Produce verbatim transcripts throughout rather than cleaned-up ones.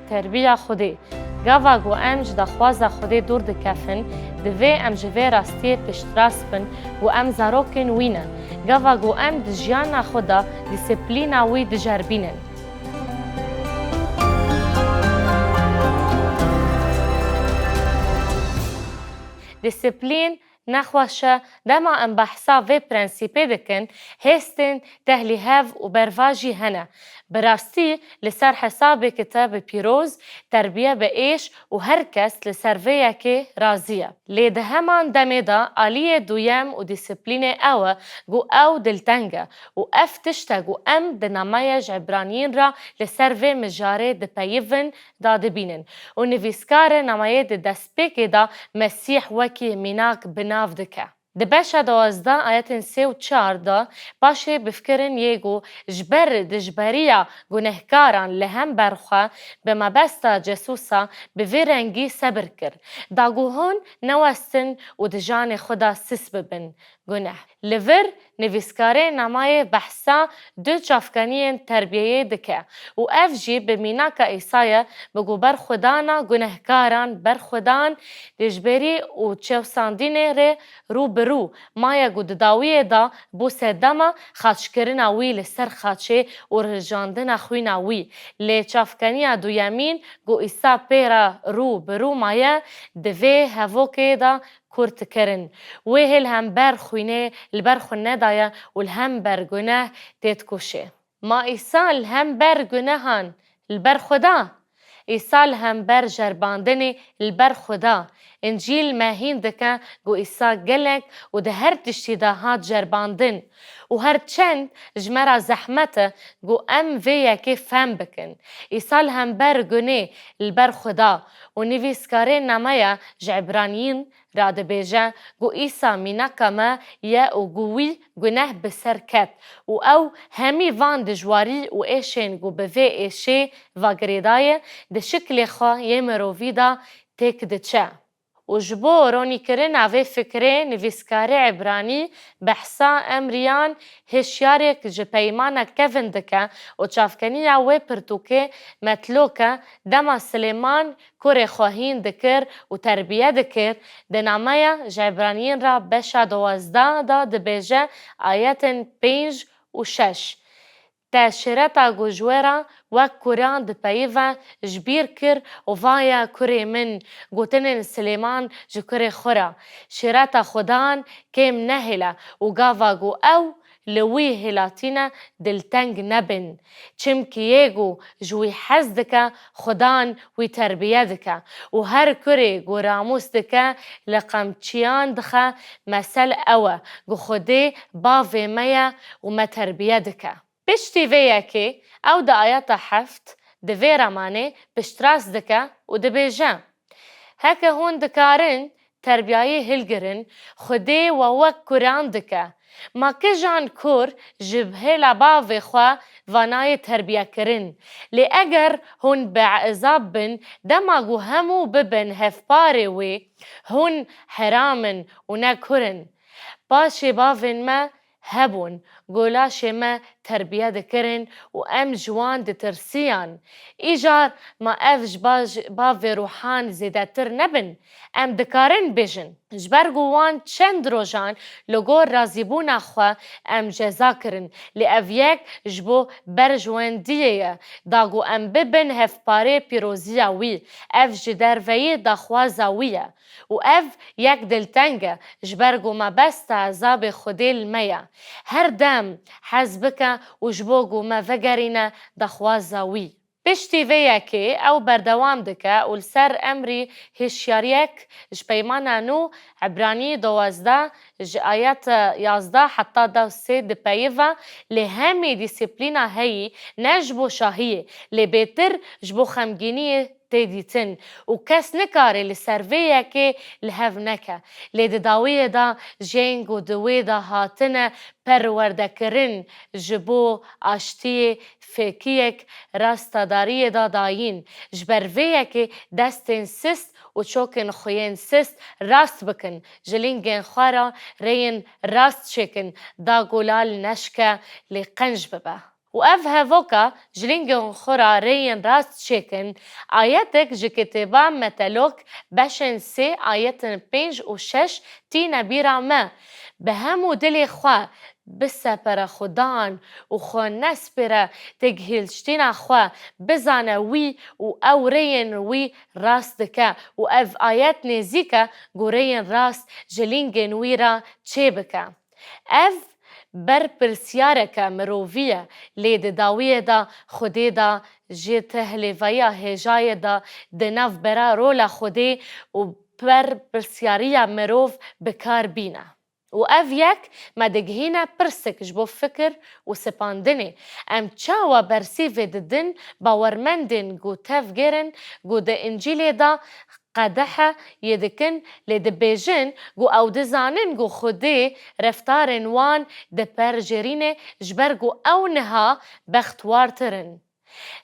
Terbiya Xwedê. Gava ku em ji daxwaza Xwedê dûr dikevin, divê em ji vê rastiyê piştrast bin ku em zarokên wî ne. Gava ku em di jiyana xwe de dîsiplîna wî diceribînin. Dîsiplîn nexweş e, dema em behsa vê prensîpê dikin, hêstên tehlîhev û berva jî hene. Bi rastî, li ser hesabê kitêbê pîroz, terbiye bi êş û her kes li ser vê yekê razî ye. Lê di heman demê de aliyê duyem û dîsiplînê ew e ku ew dilteng e û ev tişt e ku em di nameya ji Ebraniyên re li ser vê mijarê dipeyivin, dadibînin û nivîskar e namayê di destpêkê de Mesîh wekî mînak bi nav dike. Di beşa duwazdeh ayetên sê û çar de paşê bifikirin yê ku ji ber dijberiya gunehkaran li hember xwe bi mebesta Cesûsa bi vî rengî sebir kir, da ku hûn newestin û di janê xwe de sis bibin. Guneh. Li vir nivîskarê namayê behsa du çavkaniyên terbiyeyê dike û ev jî bi mînaka Îsa ye, bi ku berxwedana gunehkaran, berxwedan dijberî û çewsandinê re rû bi rû maye ku di dawiyê de bû sedema xaçkirina wî li ser xaçê û rijandina xwîna wî. Lê çavkeniya duyemîn ku Îsa pê re rû bi rû maye, di vê hevokê de kurt kirin. Wê hê li hember xwînê li ber xwe nedaye û li hember guneh têdikoşê. Ma Îsa li hember gunehan li ber xwe da? Îsa li hember jerbandinê li ber xwe da. Încîl me hîn dike ku Îsa gelek û di her tiştî de hat jerbandin û her çend ji me re zehmet e ku em vê yekê fehm bikin. Îsa li hember gunê li ber xwe da û nivîskarê nameya ji Ebraniyîn ra dibêje ku Îsa mînaka me ye û ku wî guneh bi ser ket û ew hemî van dijwarî û êşên ku bi vê êşê ve girêdaye, di şiklê xwe yê mirovî de têk diçe. Û ji bo ronîkirina vê fikrê, nivîskarê Ebranî behsa emriyan hişyarek ji peymana kevin dike û çavkeniya wê pirtûkê metlok e, dema Silêman kurê xwe hîn dikir û terbiye dikir, di nameya ji Ebraniyên re beşa duwazdeh de dibêje, ayetên pênc û şeş, Te şireta ku ji we re wek kuran dipeyive ji bîr kir û vaye kurê min, gotinên Silêman ji kurê xwe re, şireta Xudan kêm nehêle û gava ku ew li wî hilatîne dilteng nebin. Çimkî yê ku ji wî hez dike, Xudan wî terbiye dike û her kurê ku ramûs dike, li qemçiyan dixe, mesel ew e ku Xwedê bavê me ye û me terbiye dike. Piştî vê yekê ew di ayeta heft di vê ramanê piştrast dike û dibêje, Heke hûn dikarin terbiyayê hilgirin, Xwedê we wek kuran dike. Ma kijan kur ji hêla bavê xwe ve nayê terbiyekirin? Lê eger hûn beezab bin, dema ku hemû bibin hevparê wê, hûn heram in û ne kur in. Paşê bavên me hebûn, golaşê me terbiye dikirin û em ji wan ditirsiyan. Îcar ma ev ji ba-, bavê ruhan zêdetir nebin? Em dikarin bêjin, ji ber ku wan çend rojan li gor razîbûna xwe em ceza kirin, lê ev yek ji bo berjwendiyê ye, da ku em bibin hevparê pîroziya wî. Ev ji derveyî daxwaza wî ye. Û ev yek dilteng e, ji ber ku mebesta ezabê Xwedê li me ye. Her dem hez bike û ji bo ku me vegerîne daxwaza wî. Piştî vê yekê ew berdewam dike û li ser emrî hişyariyek ji Peymana Nû, Ebranî duwazdeh, ji ayet yazdeh heta deh û sê dipeyive, lê hemî dîsiplîna heyî ne ji bo şahiyê, lê bêtir ji bo xemgîniyê tê dîtin û kes nikare li ser vê yekê li hev neke. Lê di dawiyê de jên ku di wê de hatine perwerdekirin ji bo aştiyê fêkiyek rastedariyê de dayîn. Ji ber vê yekê destên sist û çokên xwe yên sist rast bikin, ji lingên xwe re rêyên rast çêkin, da ku lal neşke lê qenc bibe. Û ev hevoka ji lingên xwe re rêyên rast çêkin. Ayetek ji kitêba Metelok beşên sê ayetên pênc û şeş tîne bîra me. Bi hemû dilê xwe bisepere Xudan û xwe nespêre têgihîştina xwe, bizane wî û ew rêyên wî rast dike û ev ayet nêzîk e ku rêyên rast ji lingên wî re çêbike. Ev berpirsyareke mirovî ye, lê di dawiyê de Xwedê de jî ti hilêvayiya hêjayê de di navbera rola Xwedê û berpirsyariya mirov bi kar bîne. Û ev yek me digihîne pirsek ji bo fikir û sepandinê. Em çawa bersîvê didin bawermendên ku tevger in ku di Încîlê de qedexe yê dikin, lê dibêjin ku ew dizanin ku Xwedê reftarên wan diperjêrîne, ji ber ku ew niha bextwartir in.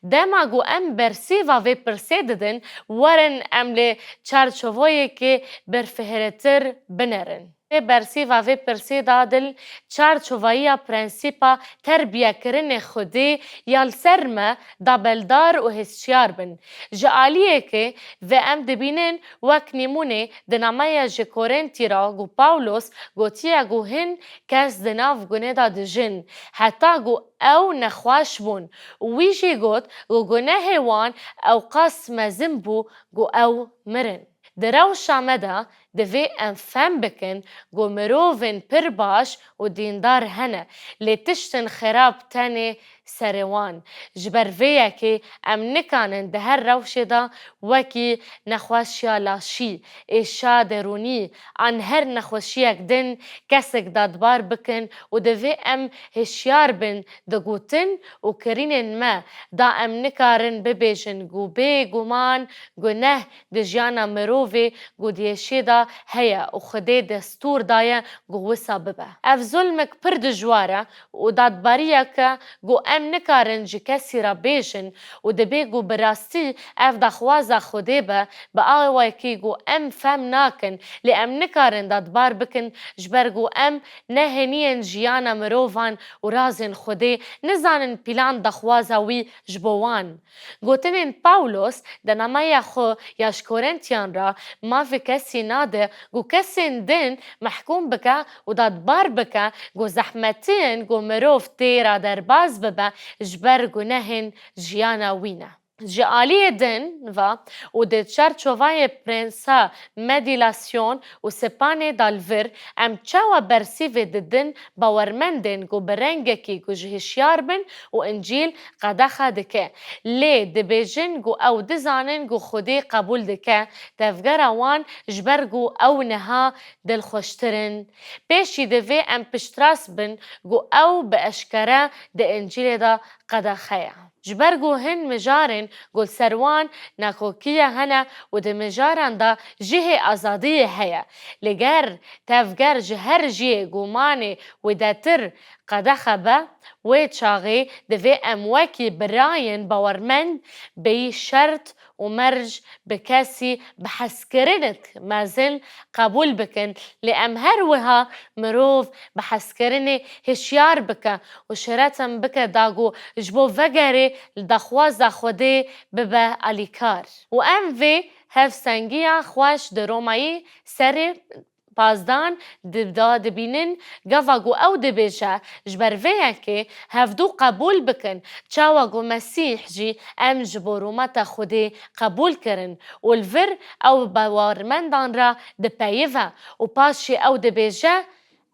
Dema ku em bersîva vê pirsê didin, werin em li çarçovayekê berfihretir binerin. Vê bersîva vê pirsê de dil çarçovayiya prensîpa terbiyekirinê Xwedê ya li ser me da beldar û hişyar bin. Ji aliyekê ve em dibînin wek nîmûnê di nameya ji Korintî re ku Pawlos gotiye ku hin kes di nav gunê de dijin, heta ku ew nexweş bûn. Û wî jî got ku gunehê wan ewqas mezin bû ku ew mirin. Di rewşa me de divê em fem bikin ku mirovên pir baş û dîndar hene, lê tiştên xerab tenê serê wan. Ji ber vê yekê em nikarin di her rewşê de wekî nexweşiya laşî, êşa derûnî an her nexweşiyek din kesek dadbar bikin û divê em hişyar bin di gotin û kirînên me de. Em nikarin bibêjin ku bêguman guneh di jiyana mirovê ku di êşê de heye û Xwedê destûr daye ku wisa bibe. Ev zulmek pir dijwar e û dadbariyeke ku em nikarin ji kesî re bêjin û dibê ku bi rastî ev daxwaza Xwedê be, bi awayekî ku em fem nakin, lê em nikarin dadbar bikin, ji ber ku em ne hêniyên jiyana mirovan û razên Xwedê, nizanin pîlan daxwaza wî ji bo wan. Gotinên Pawlos di nameya xwe ya ji Korintîyan re mafê kesî nade ku kesên din mehkûm bike û dadbar bike ku zehmetiyên ku mirov tê re derbas bibe ji ber gunehên jiyana wî ne. Ji aliyê din ve û di çarçovayê prensa medilasyon û sepanê de li vir, em çawa bersîvê didin bawermendên ku bi rengekî ku ji hişyar bin û Încîl qedexe dike, lê dibêjin ku ew dizanin ku Xwedê qebûl dike tevgera wan, ji ber ku ew niha dilxweştir in. Pêşî divê em piştrast bin ku ew bi eşkere di Încîlê de qedexe ye. Ji ber ku hin mijarên ku li ser wan nakokiye hene û di mijaran de cihê azadiyê heye. Lê ger tevger ji her cihê gumanê wêdetir qedexe be, wê çaxê divê em wekî birayên bawermend bêyî şert û merc bi kesî bi hezkirinek mezin qebûl bikin, lê em her wiha mirov bi hezkirinê hişyar bike û şiretin bike da ku ji bo vegerê li daxwaza Xwedê bibe alîkar. Û em vê hevsengiya xweş di Romayî serê pazdan di da dibînin, gava ku ew dibêje, ji ber vê yekê hevdû qebûl bikin, çawa ku Mesîh jî em ji bo rûmeta Xwedê qebûl kirin û li vir ew bawermendan re dipeyive û paşê ew dibêje,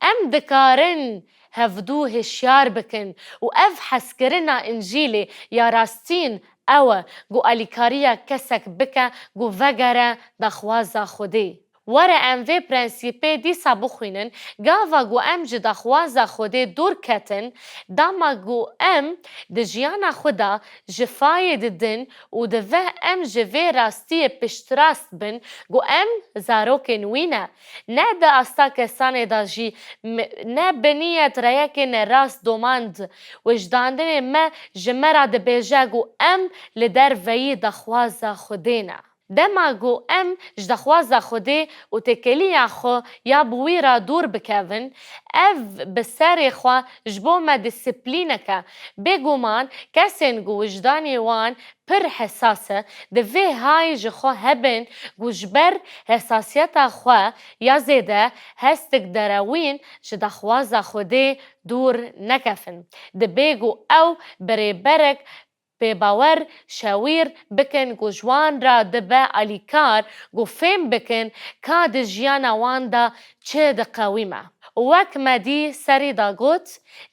em dikarin hevdû hişyar bikin û ev hezkirina Încîlê ya rastîn ew e ku alîkariya kesek bike ku vegere daxwaza Xwedê. Were em vê prensîpê dîsa bixwînin, gava ku em ji daxwaza Xwedê dûr ketin, dema ku em di jiyana xwe de jifayê didin û divê em ji vê rastiyê piştrast bin ku em zarokên wî ne. Ne di asta kesanê de jî, m-, ne bi niyet re yekê nerast domand. Wijdandinê me ji me re dibêje ku em li derveyî daxwaza Xwedê ne. Dema ku em ji daxwaza Xwedê û têkiliya xwe ya bi wî re dûr bikevin, ev bi serê xwe ji bo me disiplînek e. Bêguman kesên ku wijdanê wan pir hesas e, divê hay ji xwe hebin ku ji ber hesasiyeta xwe ya zêde hestik derewîn ji daxwaza Xwedê dûr nekevin. Dibe ku ew bi rêberek pêbawer şewîr bikin ku ji wan re dibe alîkar ku fêm bikin ka di jiyana wan de çi diqewime. Wek me dî serî de got,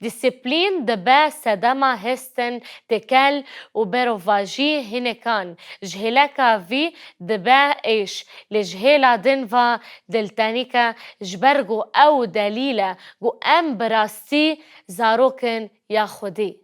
disiplîn dibe sedema hestin têkel û berovajî hinekan. Ji hêleka vî dibe êş, lê ji hêla din ve diltenîk e, ji ber ku ew delîl e ku em bi rastî zarok in ya Xwedê.